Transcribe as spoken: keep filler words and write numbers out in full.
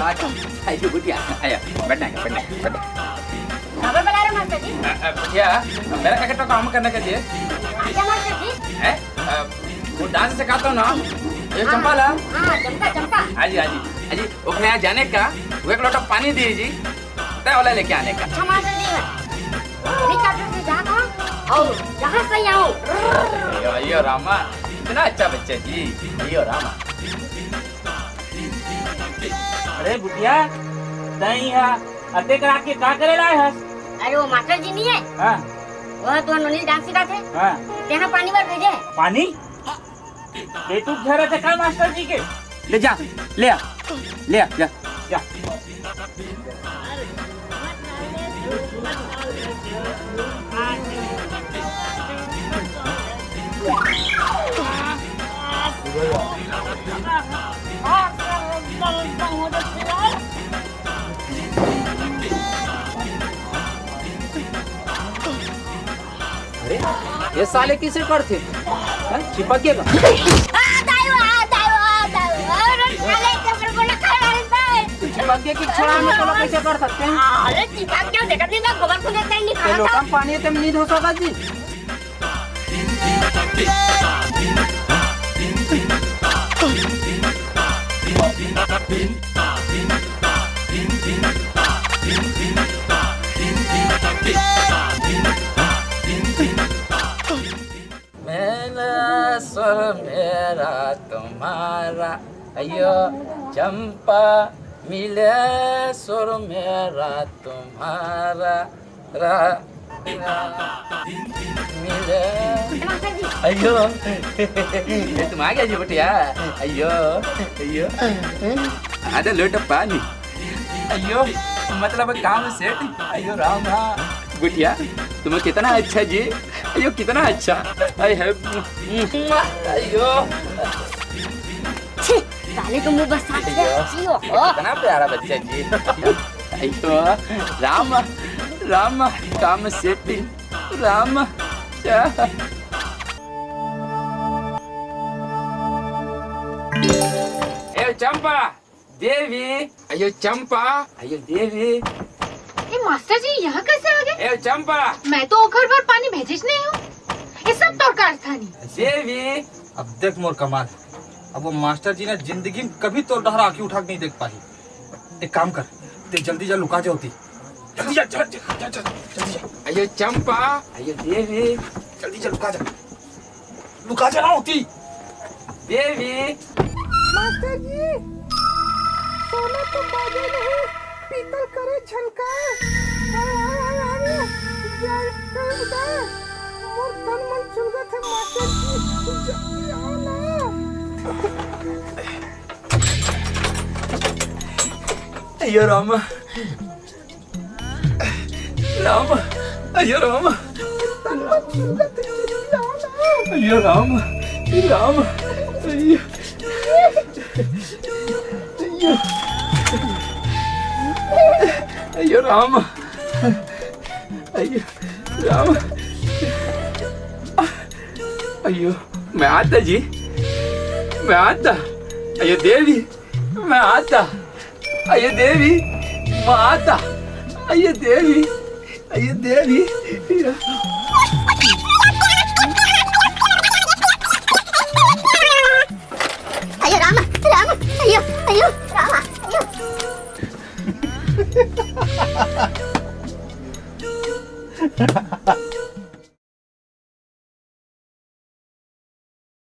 अच्छा, आइए बिटिया, आया, बैठना है, बैठना है, बैठना है। खबर बता रहे मास्टर जी। अ, अ, बिटिया, मेरा एक ठो काम करने के लिए। अच्छा मास्टर जी। हैं? अ, वो डांस सिखाता हूँ ना, ये हाँ, चंपा ला। हाँ, चंपा, चंपा। हाँ जी, हाँ जी, हाँ जी, ओकरे यहाँ जाने का, वो एक लोटा पानी दिए जी, तय वाला लेके आने का। अच्छा मास्टर जी, मैं भी चैप्टर से जाता हूँ और यहाँ से ही आऊँ। अयो, अयो रामा, इतना अच्छा बच्चा जी, अयो रामा। अरे बुटिया, तई हा अतेक रात के का करे ला आए हस? अरे वो मास्टर जी नहीं है? हाँ। वो तो नोनी डांस सिखाते। हाँ। तेना पानी बर भेजे है। पानी? पेटू घर है का मास्टर जी के? ले जा, ले आ, ले आ, जा, जा। अरे, ये साले किसे करथे? हैं? चिपक गया का? आ, दाई, आ, दाई, आ, दाई, अरे, साले, जबर बोला, खा रहा है, दाई। चिपक गया कि छोड़ा में तो लोग कैसे कर सकते हैं? अरे, चिपक गया, देखा नहीं, मैं गोबर को देता ही नहीं ये खा लोटा था। में पानी है, तुम नहीं धो सका जी। मेरा सुर मेरा तुम्हारा, अयो चंपा, मिले सुर मेरा तुम्हारा, रा, रा, मिले। अयो, ये तुम आ गया जी बिटिया। अयो, अयो। आधा लोटा पानी। अयो, मतलब काम सेट। अयो राम, हाँ। बिटिया, तुम्हें कितना अच्छा जी। अयो, कितना अच्छा। आई है। अयो। छी, साले को मुंह बस साथ से अयो, जियो हो। कितना प्यारा बच्चा जी। अयो, राम, राम, काम सेटिंग, राम, क्या? ए चंपा, देवी, अयो चंपा, अयो देवी। ए मास्टर जी, यहाँ कैसे आ गए? ए चंपा। मैं तो ओखर बर पानी भेजिस नहीं हूँ। ये सब तोर कारस्थानी। देवी। अब देख मोर कमाल। अब वो मास्टर जी ने जिंदगी में कभी तोर डहर आँखी उठा के नहीं देख पाही। एक काम कर, ते जल्दी जा, लुका जा ओती। जल्दी जा, जा, जा, जा, जा, जल्दी जा। अयो चंपा, अयो देवी। जल्दी जा, लुका जा। लुका जा ना ओती। देवी। मास्टर जी, सोना तो बाजे नहीं, पीतल करे झनकार। अरे, अरे, अरे, अरे, जय करम दा। मोर तन मन चुलगत है मास्टर जी, जल्दी आओ ना। अयो राम, राम, अयो राम, अयो राम, राम, अयो, अयो, अयो राम, अयो राम, अयो, मैं आता जी, मैं आता, अयो देवी। मैं आता। अयो देवी, मैं आता। अयो देवी, अयो देवी। अयो राम, राम, अयो, अयो, राम, अयो।